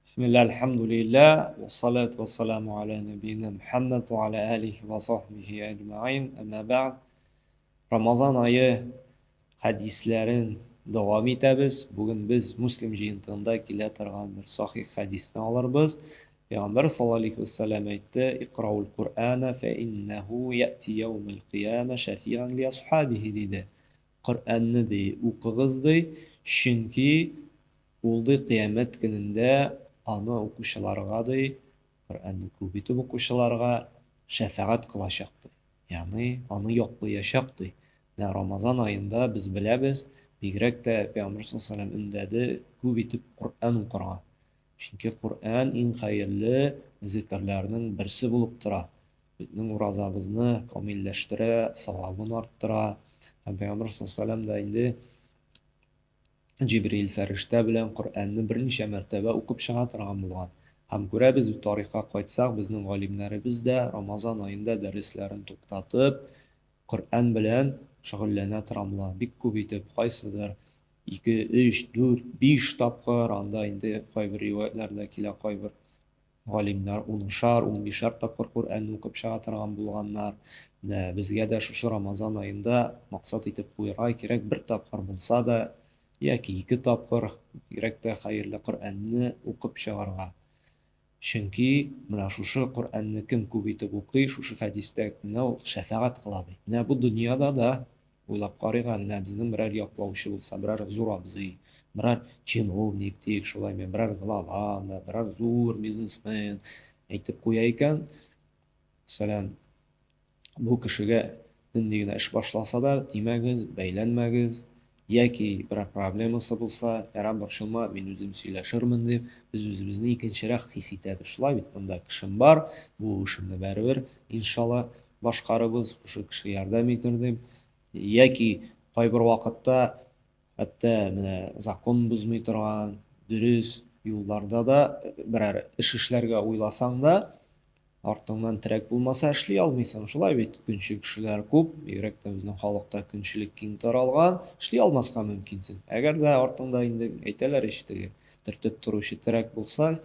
Бисмилла, әлхәмдүлиллә, вассалату вассаламу аля нәбиина Мухәммәд ва аля алихи ва сахбихи әҗмәгыйн, әмма бәгъд. Рамазан ае хәдисләрен дәвам итәбез. Бүген без Муслим җыентыгында килә торган бер сахих хәдисне алырбыз. Пәйгамбәр саллаллаһу алейһи ва сәлләм әйтте: "Икраул Куръана фә иннәһу яти яумал кыяма шәфиан ли асхабихи" диде. Коръәнне ди, укыгыз ди, чөнки ул ди кыямәт көнендә аны укучыларга ди, Коръәнне күп итеп укучыларга шәфәгать кылачак ди. Ягъни аны яклыячак ди. Менә Рамазан аенда без беләбез, бигрәк тә Пәйгамбер саллаллаһу алейһи ва сәлләм өндәде күп итеп Коръән укырга. Чөнки Коръән иң хәерле зикерләрнең берсе булып тора. Безнең уразабызны камилләштерә, савабын арттыра. Һәм Пәйгамбер саллаллаһу алейһи ва сәлләм дә инде Җибриил фәрештә белән Коръәнне берничә мәртәбә укып чыга торган булган. Һәм күрәбез, тарихка кайтсак, безнең галимнәребез дә Рамазан аенда дәресләрен туктатып, Коръән белән шөгыльләнә торамлар. Бик күп итеп, кайсыдыр ике, өч, дүрт, биш тапкыр, анда инде кайбер риваятьләрдә килә, кайбер галимнәр унышар, унбишәр тапкыр Коръәнне укып чыга торган булганнар. Менә безгә дә шушы Рамазан аенда максат итеп куярга кирәк, бер тапкыр булса да, яки ике тапкыр, бигрәк тә хәерле Коръәнне укып чыгарга. Чөнки менә шушы Коръәнне кем күп итеп укый, шушы хәдистә менә ул шәфәгать кыла ди. Менә бу дөньяда да уйлап карыйк әле, менә безнең берәр яклаучы булса, берәр зур абзый, берәр чиновник диек, шулаймы, берәр глава, берәр зур бизнесмен әйтеп куя икән, мәсәлән, бу кешегә нинди генә эш башласа да, тимәгез, бәйләнмәгез, яки берәр проблемасы булса, ярар, борчылма, мин үзем сөйләшермен дип, без үзебезне икенчерәк хис итәбез. Шулай бит, монда кешем бар, бу эшемне барыбер, иншалла, башкарыбыз, шушы кеше ярдәм итер дип, яки кайбер вакытта хәтта менә закон бозмый торган, дөрес юлларда да берәр эш эшләргә уйласаң да, артыңнан терәк булмаса эшли алмыйсың. Шулай бит, көнче кешеләр күп, бигрәк тә безнең халыкта көнчелек киң таралган, эшли алмаска мөмкинсең. Әгәр дә артыңда инде әйтәләр ич теге, төртеп торучы терәк булса,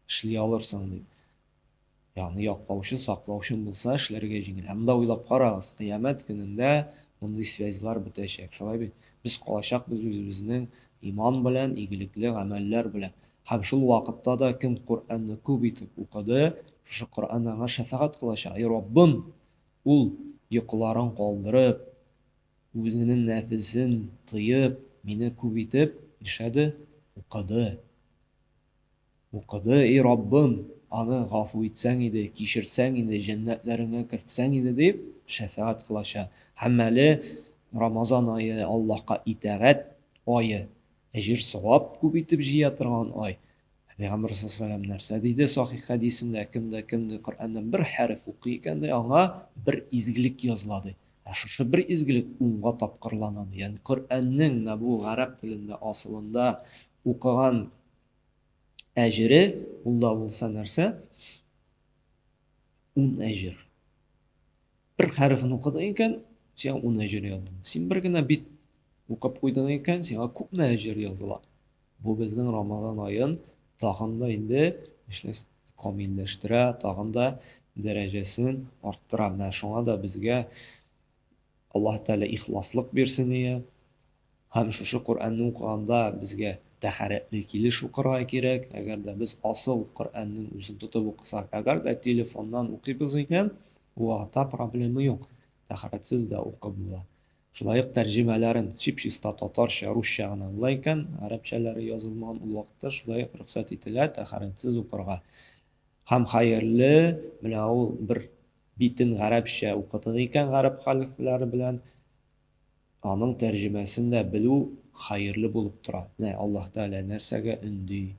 эшли алырсың дип. Ягъни яклаучы, саклаучың булса, эшләргә җиңел. Ә монда уйлап карагыз, кыямәт көнендә мондый связьлар бетәчәк. Шулай бит? Без калачакбыз үзебезнең иман белән, игелекле гамәлләр белән. Һәм шул вакытта да кем Коръәнне күп итеп укыды, шушы Коръән аңа шәфәгать кылачак. И Раббым, ул йокыларын калдырып, үзенең нәфесен тыеп, мине күп итеп, нишләде? Укыды. Укыды, И Раббым, аны гафу итсәң иде, кичерсәң иде, җәннәтләреңә кертсәң иде, дип шәфәгать кылачак. Һәм әле Рамазан ае Аллаһка итагать ае, әҗер-савап күп итеп җыя торган ай. Пәйгамбер саллаллаһу алейһи ва сәлләм нәрсә диде сахих хәдисендә? Кем дә кем ди Коръәннән бер хәреф укый икән ди, аңа бер изгелек языла ди. Ә шушы бер изгелек унга тапкырлана ди. Ягъни Коръәннең менә бу гарәп телендә асылында укыган әҗере, ул да булса нәрсә? Ун әҗер. Бер хәрефен укыдың икән, сиңа ун әҗер языла. Син бер генә бит укып куйдың икән, сиңа күпме әҗер языла. Бу безнең Рамазан аен тагын да инде камилләштерә, тагын да дәрәҗәсен арттыра. Менә шуңа да безгә Аллаһ Тәгалә ихласлык бирсен ие. Һәм шушы Коръәнне укыганда безгә тәһарәтле килеш укырга кирәк. Әгәр дә без асыл Коръәннең үзен тотып укысак, әгәр дә телефоннан укыйбыз икән, бу вакытта проблема юк. Тәһарәтсез дә укып була. Шулай ук тәрҗемәләрен чип-чиста татарча, русча гына була икән, гарәпчәләре язылмаган, ул вакытта шулай ук рөхсәт ителә тәһарәтсез укырга. Һәм хәерле, менә ул бер битен гарәпчә укыдың икән гарәп хәрефләре белән, Аның тәрҗемәсен дә белү хәерле булып тора. Менә Аллаһ Тәгалә нәрсәгә өнди,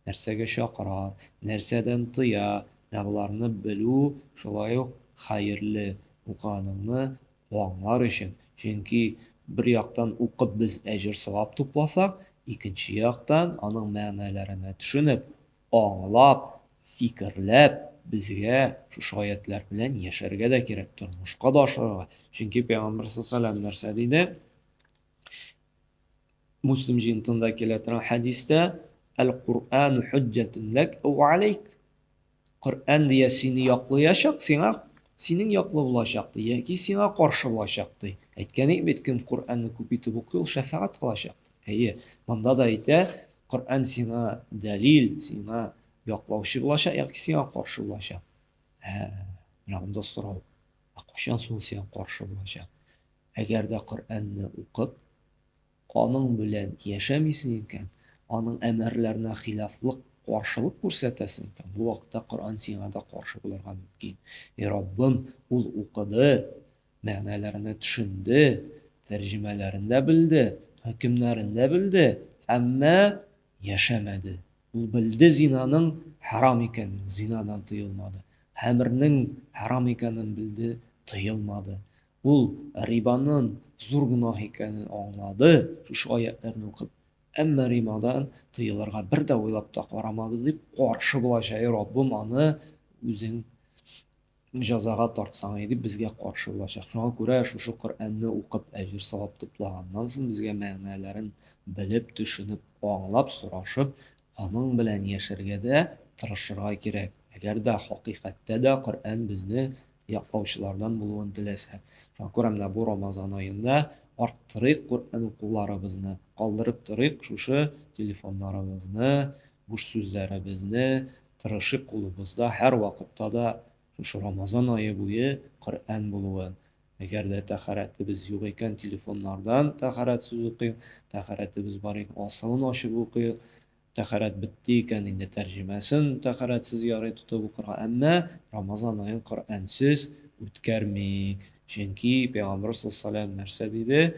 нәрсәгә чакыра, нәрсәдән тыя, менә боларны белү шулай ук хәерле, укыганыңны аңлар өчен. Чөнки бер яктан укып без әҗер-савап тупласак, икенче яктан аның мәгънәләренә төшенеп, Аңлап, фикерләп, безгә шушы аятьләр белән яшәргә дә кирәк, тормышка да ашырырга. Чөнки Пәйгамбер саллаллаһу нәрсә диде? Муслим җыентында килә торган хәдистә, Әл-Куръану хуҗҗәтун ләк әү алейк. Коръән дия сине яклыячак, сиңа синең яклы булачак ди, яки сиңа каршы булачак ди. Әйткән идек бит, кем Коръәнне күп итеп укый, ул шәфәгать кылачак ди. Әйе, монда да әйтә, Коръән сиңа дәлил, сиңа яклаучы булачак, яки сиңа каршы булачак. Ә, менә монда сорау. Ә кайчан соң сиңа каршы булачак? Әгәр дә Коръәнне укып, Аның белән яшәмисең икән, аның әмерләренә хилафлык, каршылык күрсәтәсең икән, бу вакытта Коръән сиңа да каршы булырга мөмкин. И Раббым, ул укыды, мәгънәләренә төшенде, тәрҗемәләрен дә белде, хөкемнәрен дә белде, әмма яшәмәде. Ул белде зинаның хәрам икәнен, зинадан тыелмады. Хәмернең хәрам икәнен белде, тыелмады. Ул рибаның зур гөнаһ икәнен аңлады, шушы аятьләрне укып, әмма рибадан тыелырга бер дә уйлап та карамады, дип каршы булачак, Әй Раббым, аны үзең җәзага тартсаң иде, дип безгә каршы булачак. Шуңа күрә шушы Коръәнне укып әҗер-савап туплаганнан соң безгә мәгънәләрен белеп, төшенеп, аңлап, сорашып, аның белән яшәргә дә тырышырга кирәк. Әгәр дә хакыйкатьтә дә Коръән безне яклаучылардан булуын теләсә. Шуңа күрә менә бу Рамазан аенда арттырыйк Коръән укуларыбызны, калдырып торыйк шушы телефоннарыбызны, буш сүзләребезне, тырышыйк кулыбызда һәрвакытта да шушы Рамазан ае буе Коръән булуын. Әгәр дә тәһарәтебез юк икән, телефоннардан тәһарәтсез укыйк, тәһарәтебез бар икән, асылын ачып укыйк. Тәһарәт бетте икән, инде тәрҗемәсен тәһарәтсез ярый тотып укырга. Әмма Рамазан аен Коръәнсез үткәрмик. Чөнки Пәйгамбәрбез саллаллаһу алейһи нәрсә диде?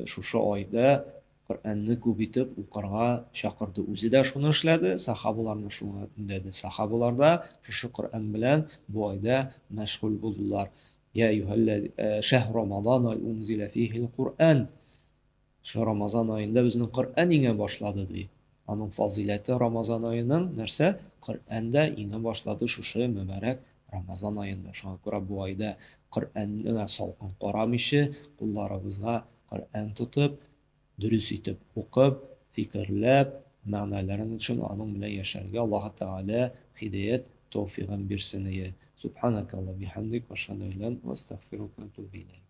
Шушы айда Коръәнне күп итеп укырга чакырды. Үзе дә шуны эшләде, сахабаларны шуңа өндәде. Сахабалар да шушы Коръән белән бу айда мәшгуль булдылар. Я шәһр Рамадан унзиля фихил Коръән. Шул Рамазан аенда безнең Коръән иңә башлады, ди. Аның фазыйләте Рамазан аеның нәрсә? Коръән дә иңә башлады шушы мөбарәк Рамазан аенда. Шуңа күрә бу айда Коръәнне салкын карамыйча, кулларыбызга Коръән тотып, дөрес итеп укып, фикерләп, мәгънәләрен төшенеп, аның белән яшәргә Аллаһы Тәгалә һидәят тәүфигын бирсен ие. Субханакаллаһ бихамдик, ва ашһаду ан ла илаһа илля анта, астагфирука ва атубу иләйк.